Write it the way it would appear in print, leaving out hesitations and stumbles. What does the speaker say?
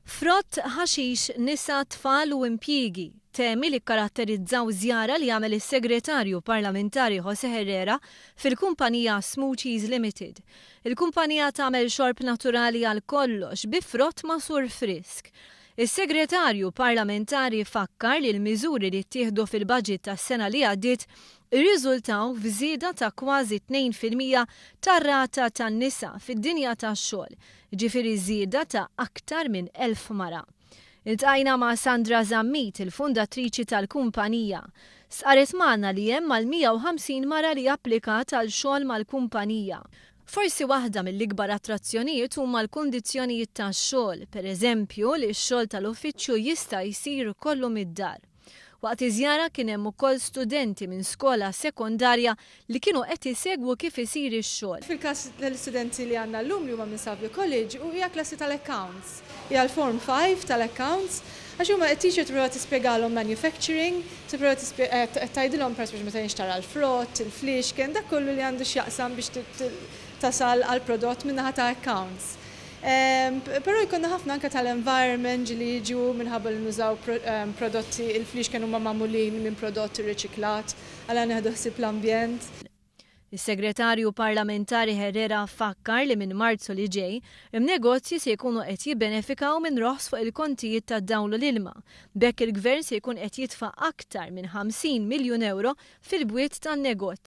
Frott, ħaxix, nisa, tfal u impjiegi, temi li kkaratterizzaw żjara li għamel is-Segretarju Parlamentari José Herrera fil-kumpanija Smoothies Limited. Il-kumpanija tagħmel xorb naturali għal kollox bi frott magħsur frisk. Is-Segretarju Parlamentari fakkar li l-miżuri li ttieħdu fil-budget tas-sena li għaddiet irriżultaw f'żieda ta' kważi 2% tar-rata tan-nisa fid-dinja tax-xogħol, jiġifieri żieda ta' aktar minn 1,000 mara. Iltqajna ma' Sandra Zammit, il-fundatriċi tal-kumpanija. Stqarret magħna li hemm mal-150 mara li applikat għal xogħol mal-kumpanija. Forsi waħda mill-ikbar attrazzjonijiet huma l-kundizzjonijiet tax-xogħol, pereżempju li x-xogħol tal-uffiċċju jista' jsir kollu mid-dar. Waqt iż-żjara kien hemm ukoll studenti minn skola sekondarja li kienu qed isegwu kif isir ix-xogħol. Fil-każ tal-istudenti li għandna llum li huma minn Savio College u hija klassi tal-accounts. Hija l-Form 5 tal-accounts għax huma t-teacher tipprova tispjegalhom manufacturing, tipprova tgħidilhom per meta jinxtara l-frott, il-fliexken, dak kollu li għandu x'jaqsam biex tasal għal prodott min-naħa ta' accounts. Però jkollna ħafna anke tal-environment li jiġu minħabba li nużaw prodotti, il-fliexken huma magħmulin minn prodott irriċiklat, għala nieħdu ħsieb l-ambjent. Is-Segretarju Parlamentari Herrera fakkar li minn Marzu li ġej, in-negozji se jkunu qed jibbenefikaw minn roħs fuq il-kontijiet tad-dawl u l-ilma. B'hekk il-gvern se jkun qed jitfa' aktar minn 50 miljun euro fil-bwiet tan-negozji.